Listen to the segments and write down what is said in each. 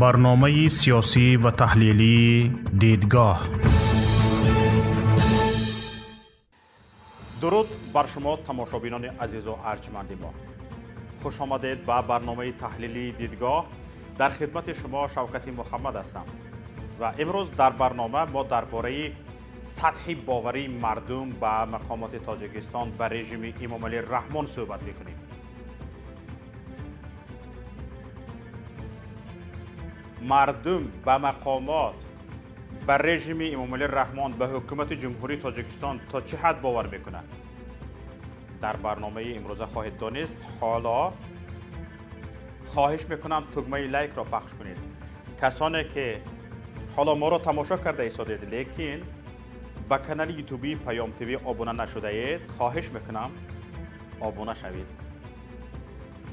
Барномаи сиёсӣ ва таҳлилии «Дидгоҳ». Дуруд бар шумо, тамошобинони азизу арҷманди мо. Хуш омадед ба барномаи таҳлилии «Дидгоҳ». Дар хидмати шумо Шавкати Муҳаммад ҳастам ва имрӯз дар барнома мо дар бораи сатҳи боварии мардум ба мақомоти Тоҷикистон, ба режими Эмомалӣ Раҳмон суҳбат мекунем. Мардум ба мақомот, ба режими Эмомалӣ Раҳмон, ба ҳукумати Ҷумҳурии Тоҷикистон то чӣ ҳад бовар мекунад? Дар барномаи имрӯза хоҳед донист. Ҳоло хоҳиш мекунам, тугмаи лайкро пахш кунед. Касоне ки ҳоло моро тамошо карда истодед, лекин ба канали ютубии Паём ТВ обуна нашудаед, хоҳиш мекунам, обуна шавед,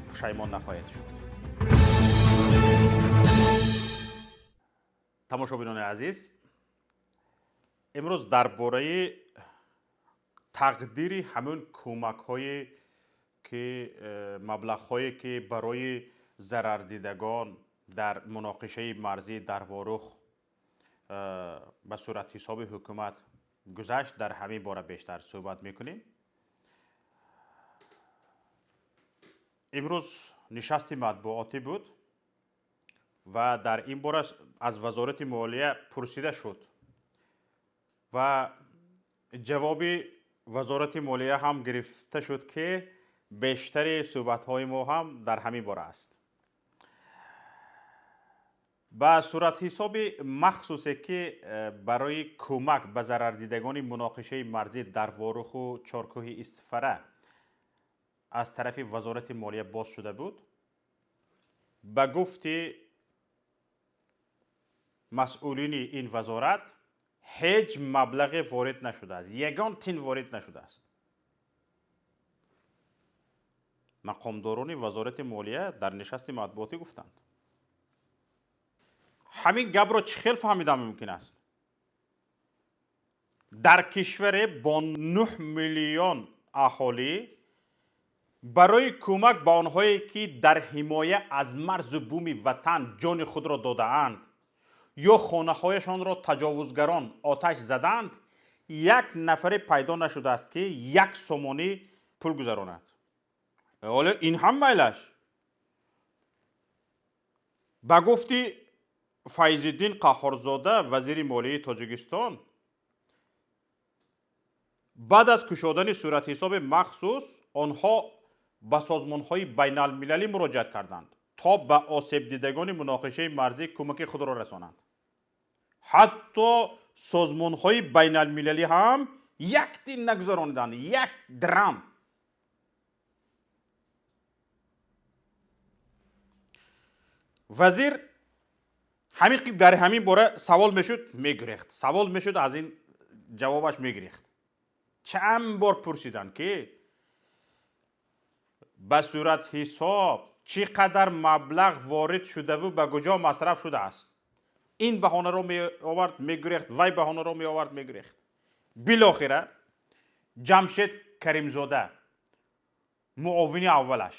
пушаймон нахоҳед шуд. Тамошобинони азиз, имрӯз дар бораи тақдири ҳамун кӯмакҳое ки маблағҳое ки барои зарардидагон дар муноқишаи марзӣ дар Ворух ба суратҳисоби ҳукумат гузашт, дар ҳамин бора бештар суҳбат мекунем. Имрӯз нишасти матбуотӣ буд ва дар ин бора аз Вазорати молия пурсида шуд ва ҷавоби Вазорати молия ҳам гирифта шуд, ки бештари суҳбатҳои мо ҳам дар ҳамин бора аст. Ба суратҳисоби махсусе ки барои кӯмак ба зарардидагони муноқишаи марзӣ дар Воруху Чоркӯҳи Истафара аз тарафи Вазорати молия боз шуда буд, ба гуфти масъулини ин вазорат, ҳеҷ маблағе ворид нашудааст, ягон тин ворид нашудааст. Мақомдорони Вазорати молия дар нишасти матбуотӣ гуфтанд. Ҳамин гапро чӣ хел фаҳмидан мумкин аст? Дар кишваре бо 9 миллион аҳолӣ барои кӯмак ба онҳое ки дар ҳимоя аз марзу буми ватан ҷони худро додаанд ё хонаҳояшонро таҷовузгарон оташ заданд, як нафаре пайдо нашудааст, ки 1 сомонӣ пул гузаронад. Ҳоло ин ҳам майлаш. Ба гуфти Файзиддин Қаҳҳорзода, вазири молияи Тоҷикистон, баъд аз кушодани суратҳисоби махсус онҳо ба созмонҳои байналмилалӣ муроҷиат карданд, то ба осебдидагони муноқишаи марзӣ кӯмаки худро расонанд. Ҳатто созмонҳои байналмилалӣ ҳам як тин нагузарониданд, 1 дирам. Вазир ҳамин дар ҳамин бора савол мешуд, мегурехт, савол мешуд, аз ин ҷавобаш мегирехт. Чанд бор пурсиданд, ки ба суратҳисоб чӣ қадар маблағ ворид шудаву ба куҷо масраф шудааст, ин баҳонаро меовард, мегурехт, вай баҳонаро меовард, мегурехт. Билохира Ҷамшед Каримзода, муовини аввалаш,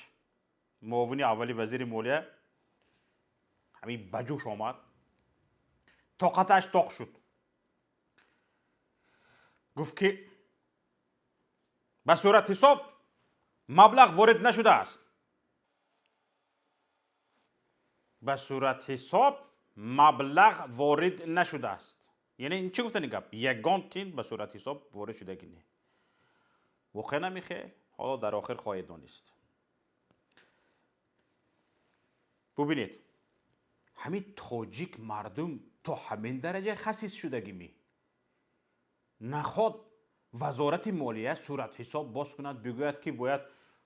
муовини аввали вазири молия, ҳамин ба ҷӯш омад, тоқаташ тоқ шуд, гуфт, ки ба суратҳисоб маблағ ворид нашудааст, ба суратҳисоб маблағ ворид нашудааст. Яъне ин чӣ гуфтани гап? Ягон тин ба суратҳисоб ворид шудагӣ не. Воқеан намехел? Ҳоло дар охир хоҳед донист. Бубинед, ҳамин тоҷик мардум то ҳамин дараҷа хасис шудагӣ ми? Наход Вазорати молия суратҳисоб боз кунад, бигӯяд, ки бояд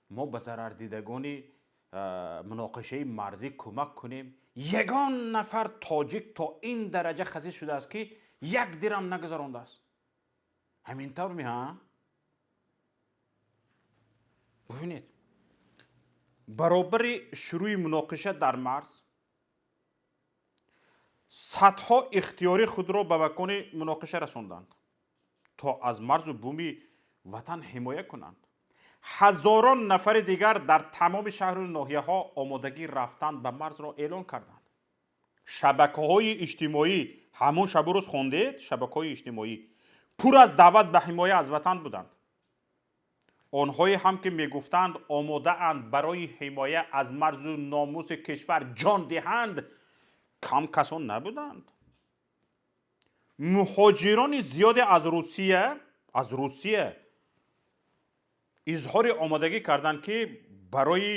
мо ба зарардидагони муноқишаи марзӣ кӯмак кунем, ягон нафар тоҷик то ин дараҷа хасис шудааст, ки 1 дирам нагузарондааст? Ҳамин тавр ми, ҳа? Бубинед, баробари шурӯи муноқиша дар марз садҳо ихтиёрӣ худро ба макони муноқиша расонданд, то аз марзу буми ватан ҳимоя кунанд. Ҳазорон нафари дигар дар тамоми шаҳру ноҳияҳо омодагӣ рафтан ба марзро эълон карданд. Шабакаҳои иҷтимоӣ ҳамон шабу рӯз хондед, шабакаҳои иҷтимоӣ пур аз даъват ба ҳимоя аз ватан буданд. Онҳое ҳам ки мегуфтанд омодаанд барои ҳимоя аз марзу номуси кишвар ҷон диҳанд, кам касон набуданд. Муҳоҷирони зиёде аз Русия изҳори омодагӣ карданд, ки барои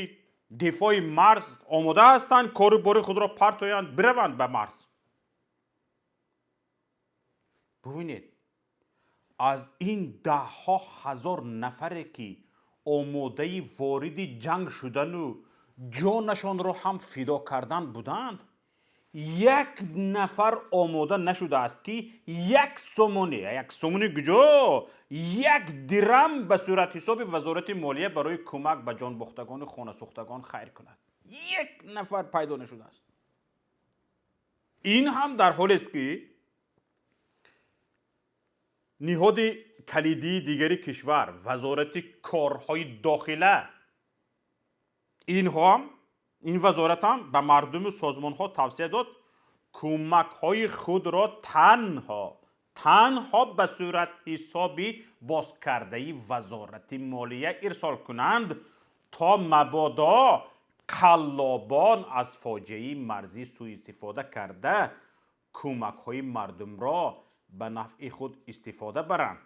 дифои марз омода ҳастанд, кору бори худро партоянд, бираванд ба марз. Бубинед, аз ин даҳҳо ҳазор нафаре ки омодаи вориди ҷанг шудану ҷонашонро ҳам фидо кардан буданд, як нафар омода нашудааст, ки як сомонӣ, як сомонӣ куҷо, як дирам ба суратҳисоби Вазорати молия барои кӯмак ба ҷонбохтагону хонасӯхтагон хайр кунад. Як нафар пайдо нашудааст. Ин ҳам дар ҳолест, ки ниҳоди калидии дигари кишвар, Вазорати корҳои дохила, инҳоам, ин вазоратам ба мардуму созмонҳо тавсия дод кӯмакҳои худро танҳо ба суратҳисоби бозкардаи Вазорати молия ирсол кунанд, то мабодо қаллобон аз фоҷиаи марзӣ сӯистифода карда кӯмакҳои мардумро ба нафъи худ истифода баранд.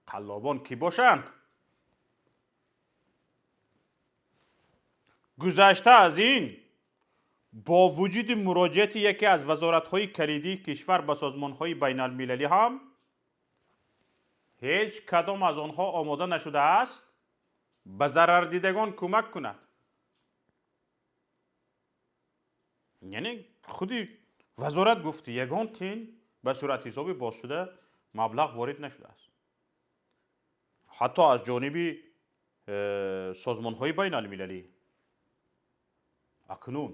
Қаллобон кӣ бошанд? Гузашта аз ин, бо вуҷуди муроҷиати яке аз вазоратҳои калидии кишвар ба созмонҳои байналмилалӣ ҳам ҳеҷ кадом аз онҳо омода нашудааст ба зарардидагон кӯмак кунад. Яъне худи вазорат гуфт, ягон тин ба суратҳисоби бозшуда маблағ ворид нашудааст. Ҳатто аз ҷониби созмонҳои байналмилалӣ. Акнун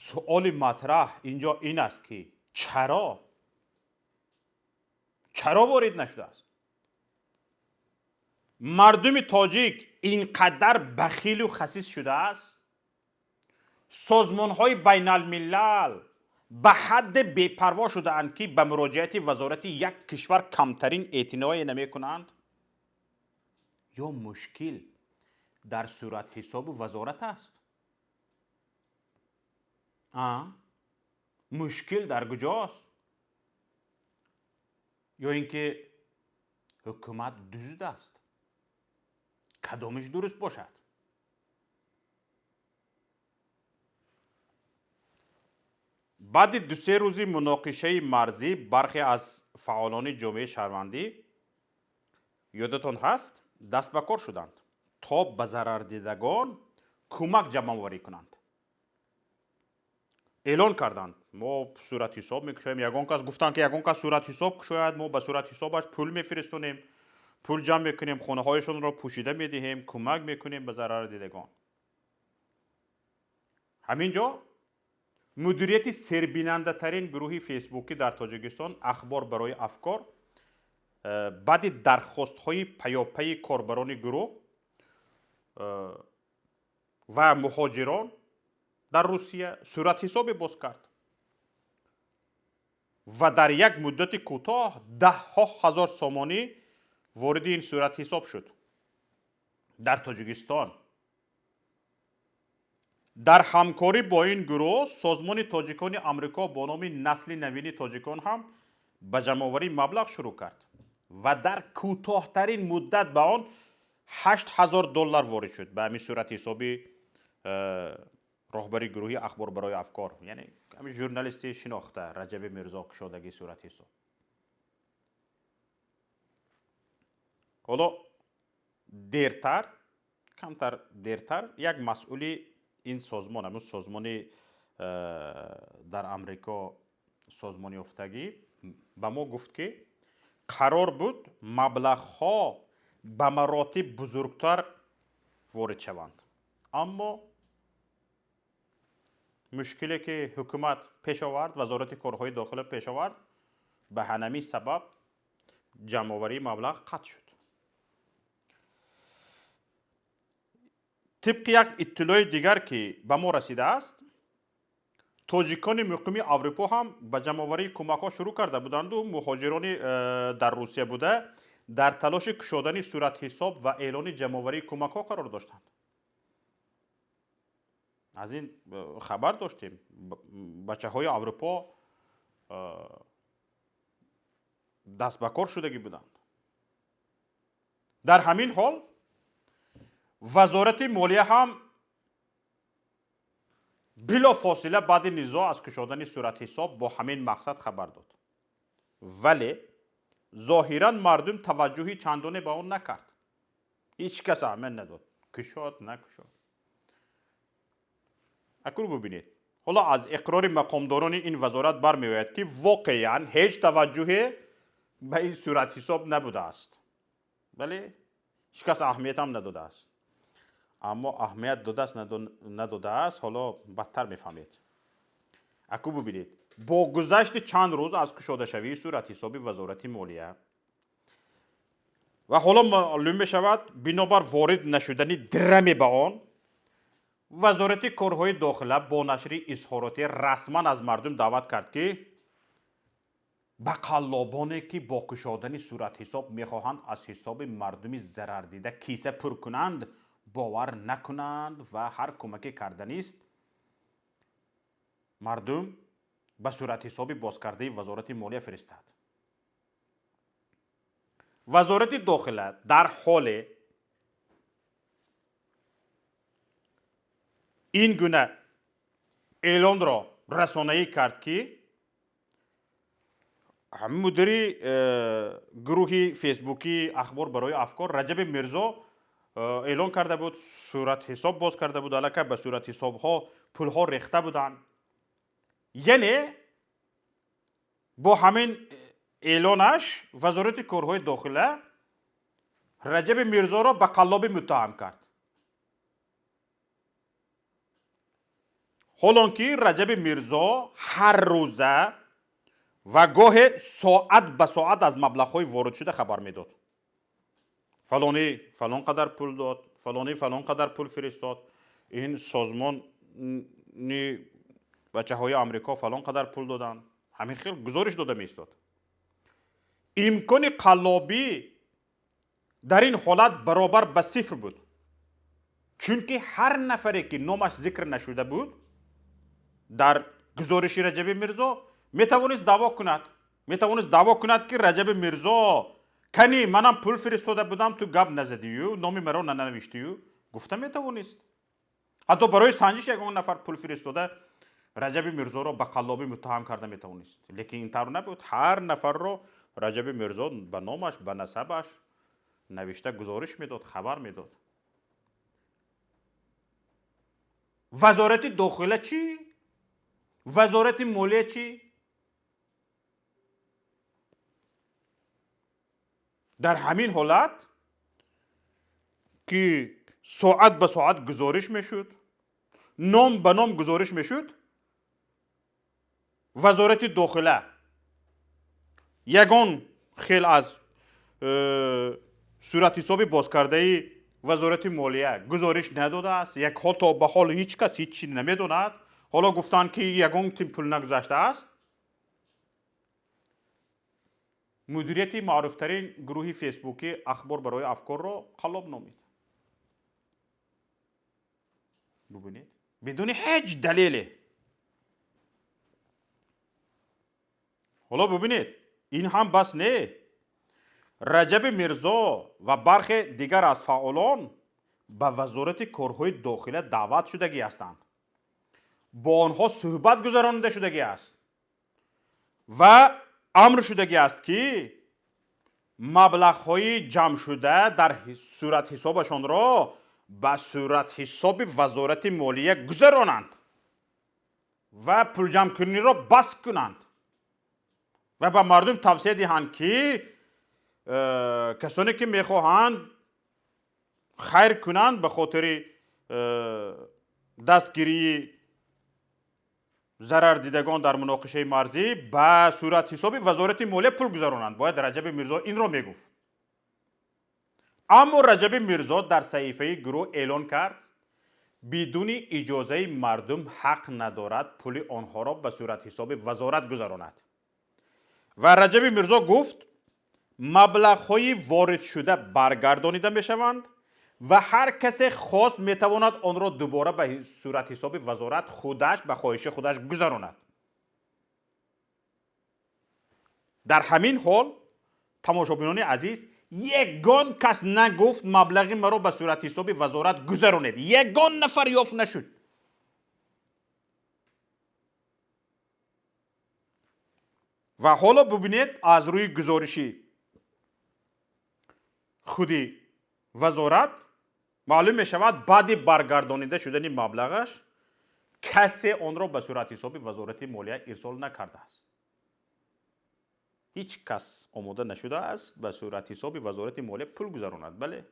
суоли матраҳ инҷо ин аст, ки чаро ворид нашудааст? Мардуми тоҷик ин қадар бахилу хасис шудааст? Созмонҳои байналмилал ба ҳадде бепарво шудаанд, ки ба муроҷиати вазорати як кишвар камтарин эътиное намекунанд? Ё мушкил дар суратҳисобу вазорат аст? Мушкил дар куҷост? Ё ин ки ҳукумат дузд аст? Кадомиш дуруст бошад? Баъди дусе рӯзи муноқишаи марзӣ бархе аз фаъолони ҷомеаи шаҳрвандӣ, ёдатон ҳаст, даст ба кор шуданд, то ба зарардидагон кӯмак ҷамъоварӣ кунанд. Эълон карданд, мо суратҳисоб мекушоем. Ягон кас гуфтанд, ки ягон кас суратҳисоб кушояд, мо ба суратҳисобаш пул мефиристонем, пул ҷамъ мекунем, хонаҳояшонро пӯшида медиҳем, кӯмак мекунем ба зарардидагон. Ҳамин ҷо мудирияти сербинандатарин гурӯҳи фейсбукӣ дар Тоҷикистон, «Ахбор барои афкор», баъди дархостҳои паёпайи корбарони гурӯҳ ва муҳоҷирон дар Русия суратҳисобе боз кард ва дар як муддати кӯтоҳ даҳҳо ҳазор сомонӣ вориди ин суратҳисоб шуд. Дар Тоҷикистон дар ҳамкорӣ бо ин гурӯҳ созмони тоҷикони Амрико бо номи «Насли навини тоҷикон» ҳам ба ҷамъоварии маблағ шурӯъ кард ва дар кӯтоҳтарин муддат ба он 8000 доллар ворид шуд, ба ҳамин суратҳисоби роҳбари гурӯҳи «Ахбор барои афкор», яъне ҳамин журналисти шинохта Раҷаби Мирзо кушодагии суратҳисоб. Ҳоло дертар, камтар дертар, як масъули ин созмон, ҳамун созмони дар Амрико созмонёфтагӣ, ба мо гуфт, ки қарор буд маблағҳо ба маротиб бузургтар ворид шаванд, аммо мушкиле ки ҳукумат пеш овард, Вазорати корҳои дохила пеш овард, ба ҳамин сабаб ҷамъоварии маблағ қатъ шуд. Тибқи як иттилои дигар, ки ба мо расидааст, тоҷикони муқими Аврупо ҳам ба ҷамъоварии кӯмакҳо шурӯъ карда буданду муҳоҷирони дар Русия буда дар талоши кушодани суратҳисоб ва эълони ҷамъоварии кӯмакҳо қарор доштанд. Аз ин хабар доштем. Бачаҳои Аврупо даст ба кор шудагӣ буданд. Дар ҳамин ҳол Вазорати молия ҳам билофосила баъди низоъ аз кушодани суратҳисоб бо ҳамин мақсад хабар дод, вале зоҳиран мардум таваҷҷӯҳи чандоне ба он накард. Ҳеҷ кас аҳамият надод, кушод, накушод. Акнун бубинед, ҳоло аз иқрори мақомдорони ин вазорат бармеояд, ки воқеан ҳеҷ таваҷҷӯҳе ба ин суратҳисоб набудааст, вале ҳеҷ кас аҳамиятам надодааст. Аммо аҳамият додааст, надодааст, ҳоло бадтар мефаҳмед. Аку бубинед, бо гузашти чанд рӯз аз кушодашавии суратҳисоби Вазорати молия ва ҳоло маълум мешавад, бинобар ворид нашудани дираме ба он, Вазорати корҳои дохила бо нашри изҳороте расман аз мардум даъват кард, ки ба қаллобоне, ки бо кушодани суратҳисоб мехоҳанд аз ҳисоби мардуми зарардида киса пур кунанд, бовар накунанд ва ҳар кӯмаке карданист мардум ба суратҳисоби бозкардаи Вазорати молия фиристад. Вазорати дохила дар ҳоле ин гуна эълонро расонаӣ кард, ки мудири гурӯҳи фейсбукии «Ахбор барои афкор» Раҷаби Мирзо эълон карда буд, суратҳисоб боз карда буд, аллакай ба суратҳисобҳо пулҳо рехта буданд. Яъне бо ҳамин эълонаш Вазорати корҳои дохила Раҷаби Мирзоро ба қаллобӣ муттаҳам кард, ҳолон ки Раҷаби Мирзо ҳар рӯза ва гоҳе соат ба соат аз маблағҳои воридшуда хабар медод. Фалонӣ фалон қадар пул дод, фалонӣ фалон қадар пул фиристод, ин созмони бачаҳои Амрико фалон қадар пул доданд. Ҳамин хел гузориш дода меистод. Имкони қаллобӣ дар ин ҳолат баробар ба сифр буд, чунки ҳар нафаре, ки номаш зикр нашуда буд дар гузориши Раҷаби Мирзо, метавонист даъво кунад, ки Раҷаби Мирзо, кани, манам пул фиристода будам, ту гап назадию, номи маро нанавиштию, гуфта метавонист. Ҳатто барои санҷиш ягон нафар пул фиристода, Раҷаби Мирзоро ба қаллобӣ муттаҳам карда метавонист. Лекин ин тавр набуд. Ҳар нафарро Раҷаби Мирзо ба номаш, ба насабаш навишта гузориш медод, хабар медод. Вазорати дохила чӣ, Вазорати молия чӣ? Дар ҳамин ҳолат, ки соат ба соат гузориш мешуд, ном ба ном гузориш мешуд, Вазорати дохила ягон хел аз суратҳисоби бозкардаи Вазорати молия гузориш надодааст. Як ҳол то ба ҳол ҳеҷ кас ҳеҷ чи намедонад. Ҳоло гуфтанд, ки ягон тим пул нагузаштааст. Мудирияти маъруфтарин гурӯҳи фейсбукӣ «Ахбор барои афкорро» қаллоб номид. Бубинед, бидуни ҳеҷ далеле. Ҳоло бубинед, ин ҳам бас не. Раҷаби Мирзо ва бархе дигар аз фаъолон ба Вазорати корҳои дохила даъват шудагӣ ҳастанд, бо онҳо суҳбат гузаронида шудагӣ аст ва амр шудагӣ аст, ки маблағҳои ҷамъшуда дар суратҳисобашонро ба суратҳисоби Вазорати молия гузаронанд ва пулҷамъкуниро бас кунанд ва ба мардум тавсия диҳанд, ки касоне, ки мехоҳанд хайр кунанд ба хотири дастгирии зарардидагон дар муноқишаи марзӣ, ба суратҳисоби Вазорати молия пул гузаронанд. Бояд Раҷаби Мирзо инро мегуфт. Аммо Раҷаби Мирзо дар саҳифаи гурӯҳ эълон кард. бидуни иҷозаи мардум ҳақ надорад пули онҳоро ба суратҳисоби вазорат гузаронад. Ва Раҷаби Мирзо гуфт, маблағҳои воридшуда баргардонида мешаванд ва ҳар касе хост метавонад онро дубора ба суратҳисоби вазорат худаш ба хоҳиши худаш гузаронад. Дар ҳамин ҳол, тамошобинони азиз, ягон кас нагуфт маблағи маро ба суратҳисоби вазорат гузаронед. Ягон нафар ёфт нашуд. Ва ҳоло бубинед, аз рӯи гузориши худи вазорат маълум мешавад, баъди баргардонида шудани маблағаш касе онро ба суратҳисоби вазорати молия ирсол накардааст. Ҳеҷ кас омода нашудааст ба суратҳисоби вазорати молия пул гузаронад. Бале,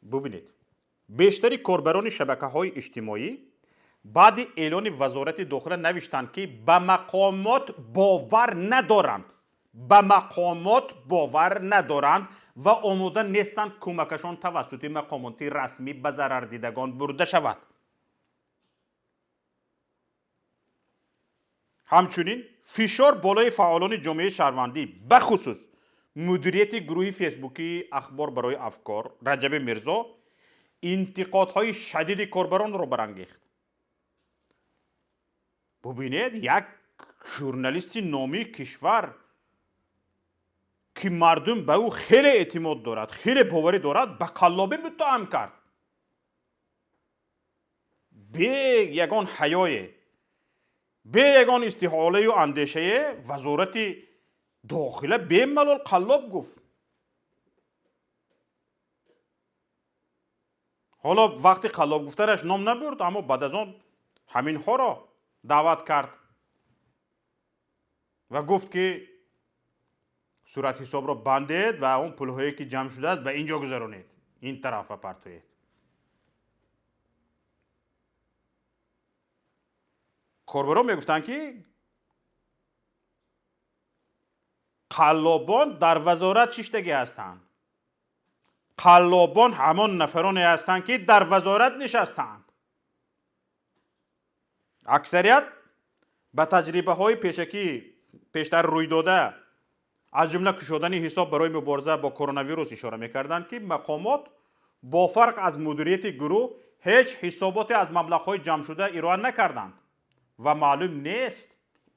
бубинед, бештари корбарони шабакаҳои иҷтимоӣ баъди эълони вазорати дохила навиштанд, ки ба мақомот бовар надоранд, ба мақомот бовар надоранд ва омода нестанд кӯмакашон тавассути мақомоти расмӣ ба зарардидагон бурда шавад. Ҳамчунин фишор болои фаъолони ҷомеаи шаҳрвандӣ, бахусус мудирияти гурӯҳи фейсбукии «Ахбор барои афкор» Раҷаби Мирзо интиқодҳои шадиди корбаронро барангехт. Бубинед, як журналисти номии кишвар, ки мардум ба ӯ хеле эътимод дорад, хеле боварӣ дорад, ба қаллобӣ муттаҳам кард. Бе ягон ҳаёе, бе ягон истиҳолаю андешае вазорати дохила бемалол қаллоб гуфт. Ҳоло вақти қаллоб гуфтанаш ном набурд, аммо баъд аз он ҳаминҳоро даъват кард ва гуфт, ки суратҳисобро бандед ва он пулҳое, ки ҷамъ шудааст, ба ин ҷо гузаронед, ин тарафа партоед. Корбарон мегуфтанд, ки қаллобон дар вазорат шиштагӣ ҳастанд. Қаллобон ҳамон нафароне ҳастанд, ки дар вазорат нишастанд. Аксарият ба таҷрибаҳои пешакӣ пештар рӯйдода, аз ҷумла кушодани ҳисоб барои мубориза бо коронавирус, ишора мекарданд, ки мақомот бо фарқ аз мудирияти гурӯҳ ҳеҷ ҳисоботе аз маблағҳои ҷамъшуда ироа накарданд ва маълум нест,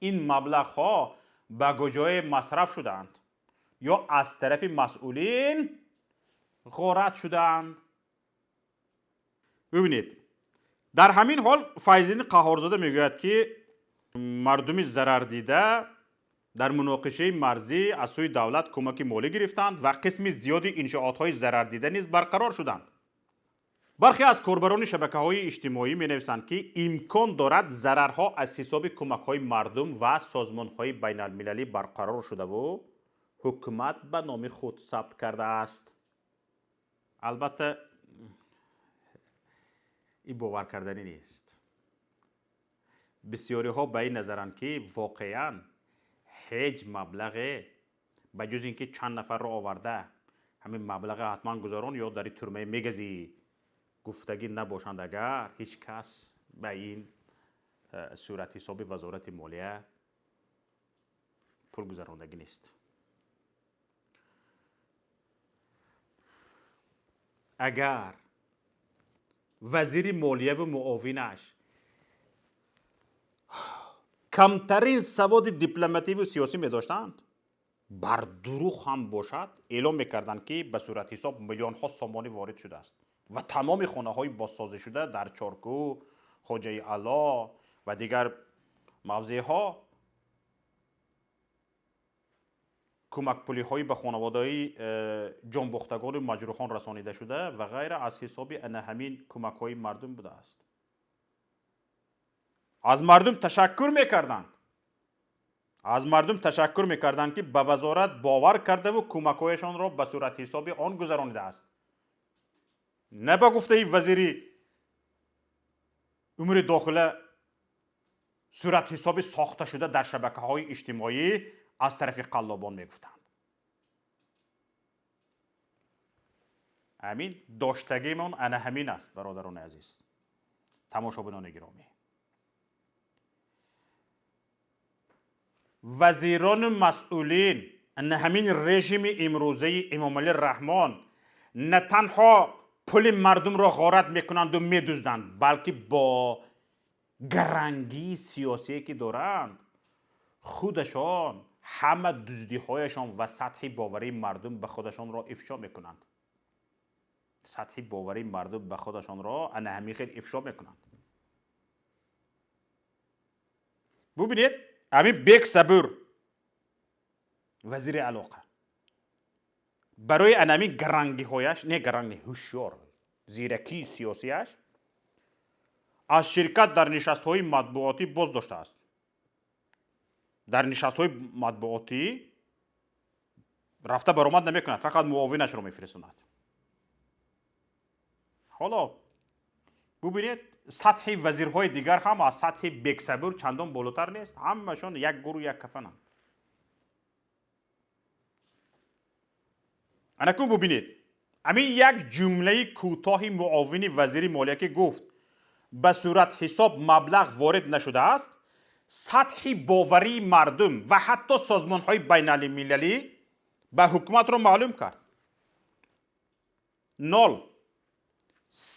ин маблағҳо ба куҷое масраф шудаанд ё аз тарафи масъулин ғорат шудаанд. Бибинед, дар ҳамин ҳол Файзиддин Қаҳҳорзода мегӯяд, ки мардуми зарардида дар муноқишаи марзӣ аз сӯи давлат кӯмаки молӣ гирифтанд ва қисми зиёди иншоотҳои зарардида низ барқарор шуданд. Бархе аз корбарони шабакаҳои иҷтимоӣ менависанд, ки имкон дорад зарарҳо аз ҳисоби кӯмакҳои мардум ва созмонҳои байналмилалӣ барқарор шудаву ҳукумат ба номи худ сабт кардааст. Албатта, ин боваркарданӣ нест. Бисёриҳо ба ин назаранд, ки воқеан ҳеҷ маблағе ба ҷуз ин ки чанд нафарро оварда ҳамин маблаға ҳатман гузарон ё дар турмаи мегазӣ гуфтагӣ набошанд, агар ҳеҷ кас ба ин суратҳисоби вазорати молия пул гузарондагӣ нест. Агар вазири молияву муовинаш камтарин саводи дипломативу сиёсӣ медоштанд, бар дурӯғ ҳам бошад эълон мекарданд, ки ба суратҳисоб миллионҳо сомонӣ ворид шудааст ва тамоми хонаҳои бозсозишуда дар Чоркӯ, Хоҷаи Ало ва дигар мавзеъҳо кӯмакпулиҳои ба хонаводаи ҷонбохтагону маҷрӯҳон расонида шуда ва ғайра аз ҳисоби ана ҳамин кӯмакҳои мардум будааст. Аз мардум ташаккур мекарданд. Аз мардум ташаккур мекарданд, ки ба вазорат бовар кардаву кӯмакҳояшонро ба суратҳисоби он гузаронидааст. На ба гуфтаи вазири умури дохила суратҳисоби сохташуда дар шабакаҳои иҷтимоӣ аз тарафи қаллобон мегуфтанд. Ҳамин доштагимон ана ҳамин аст, бародарони азиз, тамошобинони гиромӣ. Вазирону масъулин ана ҳамин режими имрӯзаи Эмомалӣ Раҳмон на танҳо пули мардумро ғорат мекунанду медузданд, балки бо гарангии сиёсие ки доранд, худашон ҳама дуздиҳояшон ва сатҳи боварии мардум ба худашонро ифшо мекунанд. Сатҳи боварии мардум ба худашонро ана ҳамин хел ифшо мекунанд. Бубинед, ҳамин Бек Сабур, вазири алоқа, барои ана ҳамин гарангиҳояш, не гаранги, ҳушёр, зиракии сиёсияш аз ширкат дар нишастҳои матбуотӣ боз доштааст. Дар нишастҳои матбуотӣ рафта баромад намекунад, фақат муовинашро мефиристонад. Ҳоло бубинед, сатҳи вазирҳои дигар ҳам аз сатҳи Бексабур чандон болотар нест, ҳамашон як гурӯҳ, як кафананд. Анакун бубинед, ҳамин як ҷумлаи кӯтоҳи муовини вазири молия, ки гуфт ба суратҳисоб маблағ ворид нашудааст, сатҳи боварии мардум ва ҳатто созмонҳои байналмилалӣ ба ҳукуматро маълум кард. Нол,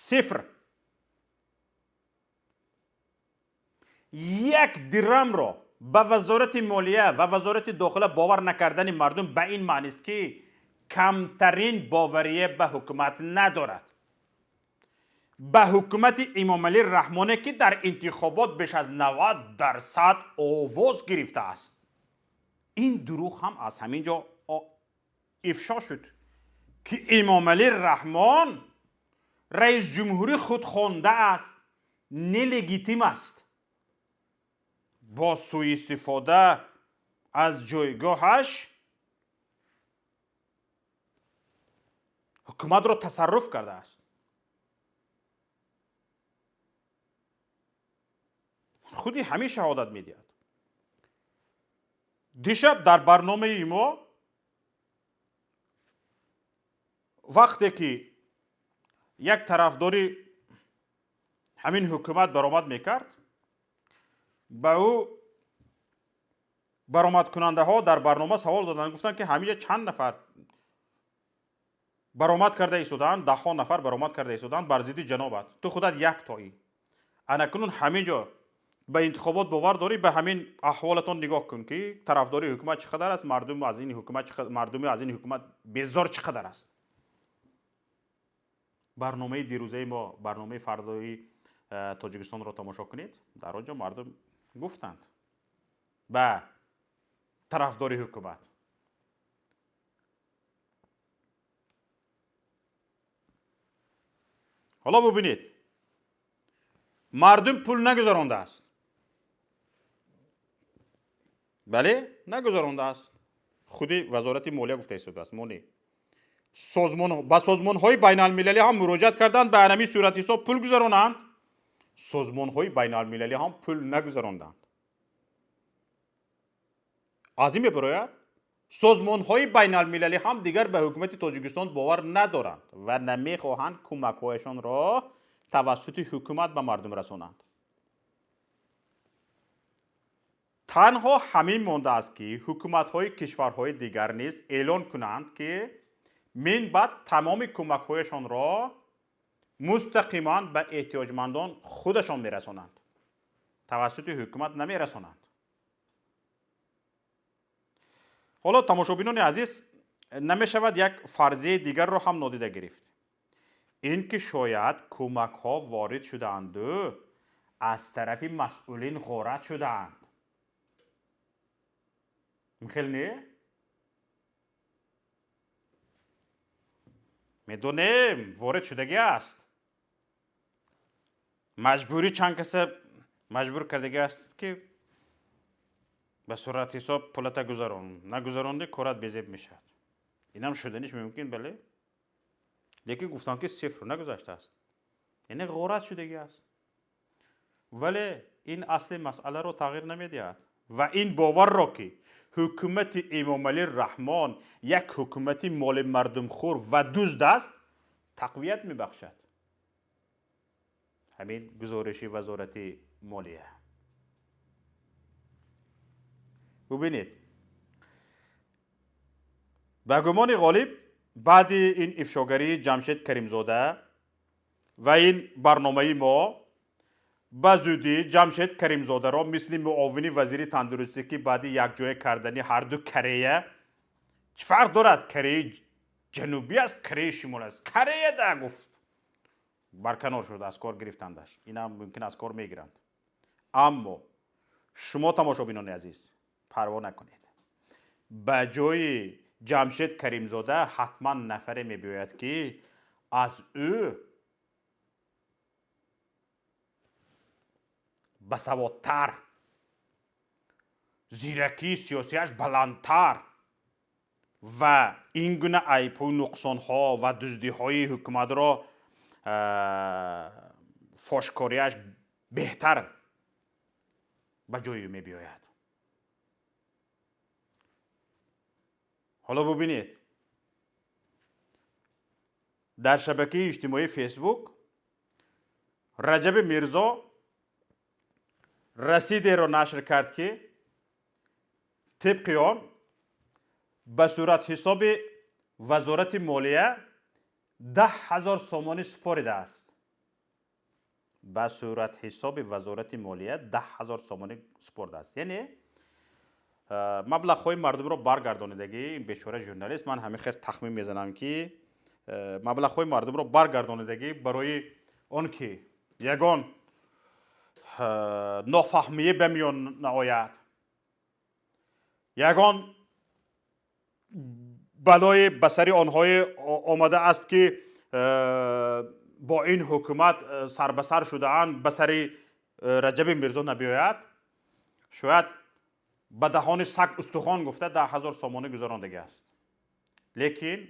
сифр. Як дирамро ба вазорати молия ва вазорати дохила бовар накардани мардум ба ин маънист, ки камтарин боварие ба ҳукумат надорад. Ба ҳукумати Эмомалӣ Раҳмоне, ки дар интихобот беш аз 90% овоз гирифтааст. Ин дурӯғ ҳам аз ҳамин ҷо ифшо шуд, ки Эмомалӣ Раҳмон раис ҷумҳури худхонда аст, нелегитим аст. Бо сӯистифода аз ҷойгоҳаш ҳукуматро тасарруф кардааст. Худи ҳамин шаҳодат медиҳад. Дишаб дар барномаи мо вақте ки як тарафдори ҳамин ҳукумат баромад мекард, ба ӯ баромадкунандаҳо дар барнома савол доданд, гуфтанд, ки ҳаминҷа чанд нафар баромад карда истодаанд, даҳҳо нафар баромад карда истодаанд бар зидди ҷанобат, ту худат як тоӣ. Анакунун ҳамин ҷо ба интихобот бовар дорӣ, ба ҳамин аҳволатон нигоҳ кун, ки тарафдори ҳукумат чӣ қадар аст, мардум аз ин ҳукумат чӣ қадар, мардуми аз ин ҳукумат безор чӣ қадар аст. Барномаи дирӯзаи мо, барномаи фардои Тоҷикистонро тамошо кунед, дар он ҷо мардум гуфтанд ба тарафдори ҳукумат. Ҳоло бубинед, мардум пул нагузарондааст. Бале, нагузарондааст. Худи вазорати молия гуфта истодааст, мо не. Ба созмонҳои байналмилалӣ ҳам муроҷиат карданд, ба ҳамин суратҳисоб пул гузаронанд. Созмонҳои байналмилалӣ ҳам пул нагузаронданд. Аз ин мебарояд, созмонҳои байналмилалӣ ҳам дигар ба ҳукумати Тоҷикистон бовар надоранд ва намехоҳанд кӯмакҳояшонро тавассути ҳукумат ба мардум расонанд. Танҳо ҳамин мондааст, ки ҳукуматҳои кишварҳои дигар низ эълон кунанд, ки мин баъд тамоми кӯмакҳояшонро мустақиман ба эҳтиёҷмандон худашон мерасонанд, тавассути ҳукумат намерасонанд. Ҳоло тамошобинони азиз, намешавад як фарзияи дигарро ҳам нодида гирифт. Ин ки шояд кӯмакҳо ворид шудаанду аз тарафи масъулин ғорат шудаанд. Хел не? Медонем, ворид шудагӣ аст. Маҷбурӣ чанд каса маҷбур кардагӣ аст, ки ба сурат ҳисоб пулата гузарон. Нагузаронди, корат безеб мешавад. Инам шуданиш мумкин, бале. Лекин гуфтам, ки сифр нагузаштааст. Яъне ғорат шудагӣ аст. Вале ин асли масъаларо тағйир намедиҳад. Ва ин боварро, ки ҳукумати Эмомалӣ Раҳмон як ҳукумати моли мардумхӯр ва дузд аст, тақвият мебахшад ҳамин гузориши Вазорати молия. Бубинед, ба гумони ғолиб баъди ин ифшогарии Ҷамшед Каримзода ва ин барномаи мо ба зудӣ Ҷамшед Каримзодаро мисли муовини вазири тандурустӣ, ки баъди якҷоя кардани ҳарду Корея, чӣ фарқ дорад, Кореяи Ҷанубӣ аст, Кореяи Шимол аст, Корея да гуфт, барканор шуд, аз кор гирифтандаш. Инам мумкин аз кор мегиранд. Аммо шумо, тамошобинони азиз, парво накунед, ба ҷои Ҷамшед Каримзода ҳатман нафаре мебиёяд, ки аз ӯ басаводтар, зиракии сиёсиаш баландтар ва ин гуна айбҳои нуқсонҳо ва дуздиҳои ҳукуматро фошкориаш беҳтар ба ҷои ӯ мебиёяд. Ҳоло бубинед, дар шабакаи иҷтимоии Фейсбук Раҷаби Мирзо расидеро нашр кард, ки тибқи он ба суратҳисоби Вазорати молия 10 000 сомонӣ супоридааст. Ба суратҳисоби Вазорати молия 10 000 сомонӣ супоридааст, яъне маблағҳои мардумро баргардонидагӣ. Ин бечора журналист, ман ҳамин хел тахмин мезанам, ки маблағҳои мардумро баргардонидагӣ барои он ки ягон нофаҳмие ба миён наояд, ягон балое ба сари онҳое омада аст, ки бо ин ҳукумат сарбасар шудаанд, ба сари Раҷаби Мирзо набиёяд, шояд ба даҳони саг устухон гуфта 10 000 сомонӣ гузарондагӣ аст. Лекин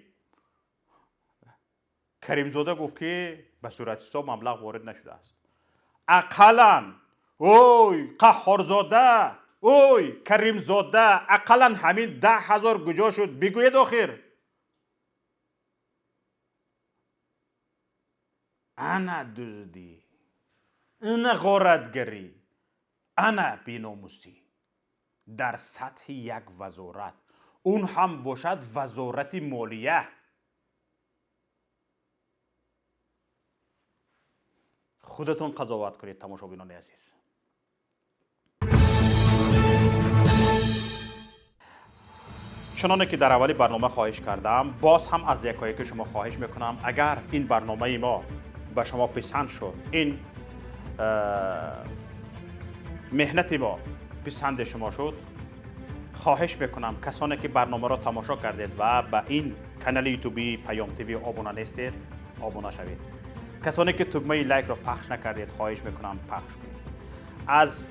Каримзода гуфт, ки ба суратҳисоб маблағ ворид нашудааст. Ақаллан, ой Қаҳҳорзода, ой Каримзода, ақаллан ҳамин 10 000 куҷо шуд, бигӯед охир. Ана дуздӣ, ана ғоратгарӣ, ана беномусӣ дар сатҳи як вазорат, он ҳам бошад Вазорати молия. Худатон қазоват кунед, тамошобинони азиз. Чуноне ки дар аввали барнома хоҳиш кардам, боз ҳам аз якояки шумо хоҳиш мекунам, агар ин барномаи мо ба шумо писанд шуд, ин меҳнати мо писанди шумо шуд, хоҳиш мекунам, касоне ки барномаро тамошо кардед ва ба ин канали ютубии Паём ТВ обуна нестед, обуна шавед. Касоне ки тугмаи лайкро пахш накардед, хоҳиш мекунам, пахш кунед. Аз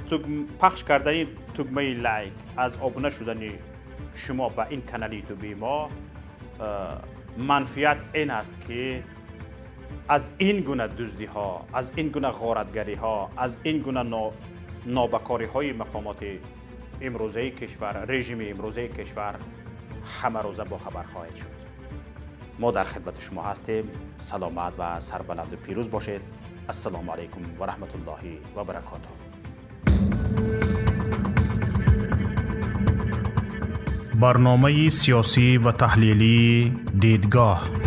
пахш кардани тугмаи лайк, аз обуна шудани шумо ба ин канали ютубии мо манфиат ин аст, ки аз ин гуна дуздиҳо, аз ин гуна ғоратгариҳо, аз ин гуна нобакориҳои мақомоти имрӯзаи кишвар, режими имрӯзаи кишвар ҳамарӯза бохабар хоҳед шуд. Мо дар хидмати шумо ҳастем. Саломат ва сарбаланду пирӯз бошед. Ассалому алайкум ва раҳматуллоҳи ва баракотуҳ. Барномаи сиёсӣ ва таҳлилии «Дидгоҳ».